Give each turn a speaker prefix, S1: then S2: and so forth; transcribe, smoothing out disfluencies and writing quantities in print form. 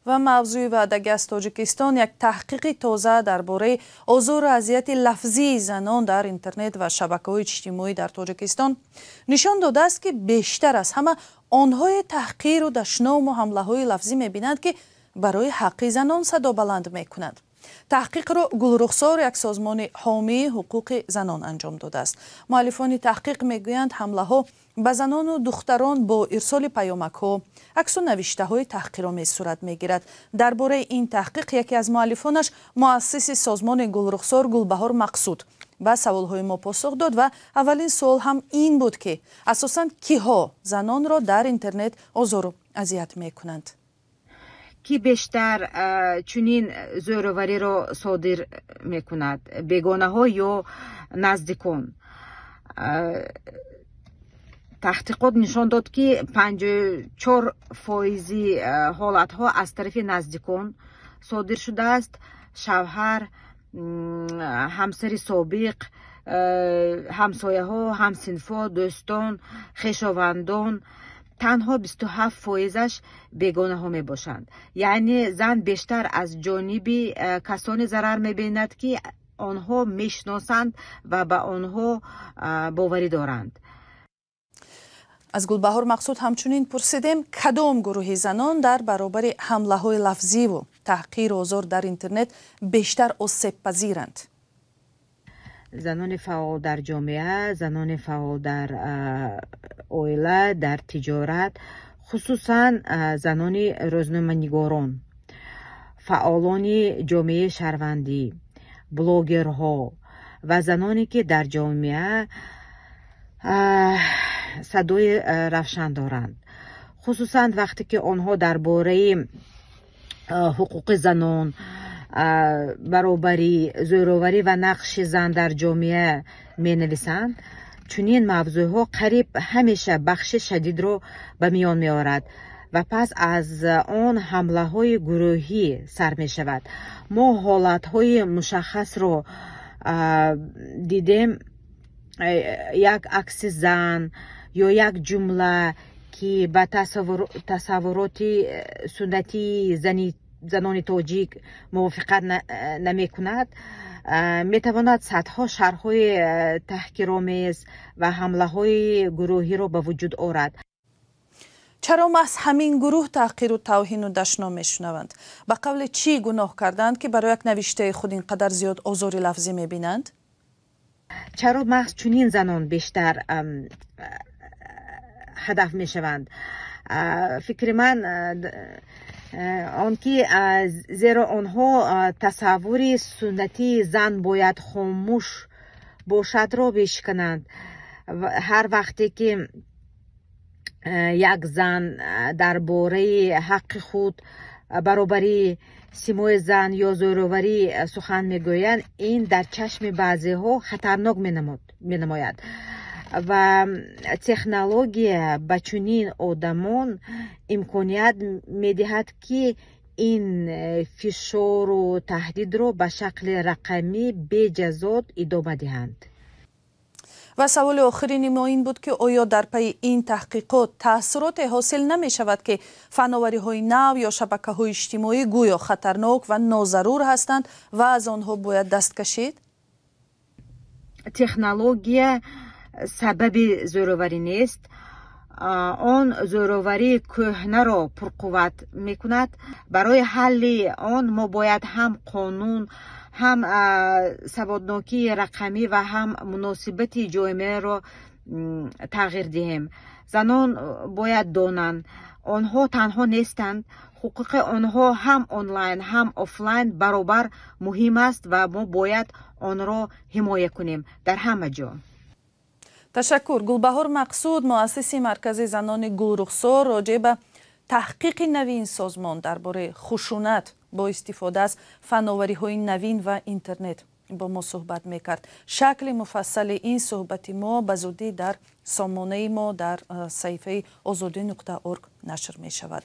S1: Ва мавзӯи ваъдагӣ аз Тоҷикистон: як таҳқиқи тоза дар бораи озору азияти лафзии занон дар интернет ва шабакаҳои иҷтимоӣ дар Тоҷикистон нишон додааст, ки бештар аз ҳама онҳое таҳқиру дашному ҳамлаҳои лафзӣ мебинанд, ки барои ҳаққи занон садо баланд мекунанд. Таҳқиқро «Гулрухсор», як созмони ҳомии ҳуқуқи занон, анҷом додааст. Муаллифони таҳқиқ мегӯянд, ҳамлаҳо ба занону духтарон бо ирсоли паёмакҳо, аксу навиштаҳои таҳқиромез сурат мегирад. Дар бораи ин таҳқиқ яке аз муаллифонаш, муассиси созмони «Гулрухсор» Гулбаҳор Мақсуд ба саволҳои мо посух дод ва аввалин суол ҳам ин буд, ки асосан киҳо занонро дар интернет озору азият мекунанд.
S2: Кӣ бештар чунин зӯровариро содир мекунад, бегонаҳо ё наздикон? Таҳқиқот нишон дод, ки 54 фоизи ҳолатҳо аз тарафи наздикон содир шудааст: шавҳар, ҳамсари собиқ, ҳамсояҳо, ҳамсинфҳо, дӯстон, хешовандон. Танҳо 27 фоизаш бегонаҳо мебошанд. Яъне зан бештар аз ҷониби касоне зарар мебинад, ки онҳо мешиносанд ва ба онҳо боварӣ доранд.
S1: Аз Гулбаҳор Мақсуд ҳамчунин пурсидем, кадом гурӯҳи занон дар баробари ҳамлаҳои лафзиву таҳқиру озор дар интернет бештар осебпазиранд.
S2: Занони фаъол дар ҷомеа, занони фаъол дар оила, дар тиҷорат, хусусан занони рӯзноманигорон, фаъолони ҷомеаи шаҳрвандӣ, блогерҳо ва заноне, ки дар ҷомеа садои равшан доранд, хусусан вақте ки онҳо дар бораи ҳуқуқи занон, баробарӣ, зӯроварӣ ва нақши зан дар ҷомеа менависанд. Чунин мавзӯъҳо қариб ҳамеша баҳси шадидро ба миён меорад ва пас аз он ҳамлаҳои гурӯҳӣ сар мешавад. Мо ҳолатҳои мушаххасро дидем: як акси зан ё як ҷумла, ки ба тасаввуроти суннатии занони тоҷик мувофиқат намекунад, метавонад садҳо шарҳҳои таҳқиромез ва ҳамлаҳои гурӯҳиро ба вуҷуд орад.
S1: Чаро маҳз ҳамин гурӯҳ таҳқиру тавҳину дашном мешунаванд? Ба қавле, чӣ гуноҳ карданд, ки барои як навиштаи худ ин қадар зиёд озори лафзӣ мебинанд?
S2: Чаро маҳз чунин занон бештар ҳадаф мешаванд? Фикри ман он ки зеро онҳо тасаввури суннатии зан бояд хомӯш бошадро мешикананд. Ҳар вақте ки як зан дар бораи ҳаққи худ, баробарӣ, симои зан ё зӯроварӣ сухан мегӯянд, ин дар чашми баъзеҳо хатарнок менамояд ва технология ба чунин одамон имконият медиҳад, ки ин фишору таҳдидро ба шакли рақамӣ беҷазо идома диҳанд.
S1: Ва саволи охирини мо ин буд, ки оё дар пайи ин таҳқиқот таассуроте ҳосил намешавад, ки фановариҳои нав ё шабакаҳои иҷтимоӣ гӯё хатарнок ва нозарур ҳастанд ва аз онҳо бояд даст кашид?
S2: Технология сабаби зӯроварӣ нест, он зӯроварии кӯҳнаро пурқувват мекунад. Барои ҳалли он мо бояд ҳам қонун, ҳам саводнокии рақамӣ ва ҳам муносибати ҷомеаро тағйир диҳем. Занон бояд донанд, онҳо танҳо нестанд, ҳуқуқи онҳо ҳам онлайн, ҳам офлайн баробар муҳим аст ва мо бояд онро ҳимоя кунем дар ҳама ҷо.
S1: Ташаккур. Гулбаҳор Мақсуд, муассиси маркази занони «Гулрухсор», роҷеъ ба таҳқиқи нави ин созмон дар бораи хушунат бо истифода аз фановариҳои навин ва интернет бо мо суҳбат мекард. Шакли муфассали ин суҳбати мо ба зудӣ дар сомонаи мо дар саҳифаи озодӣ.орг нашр мешавад.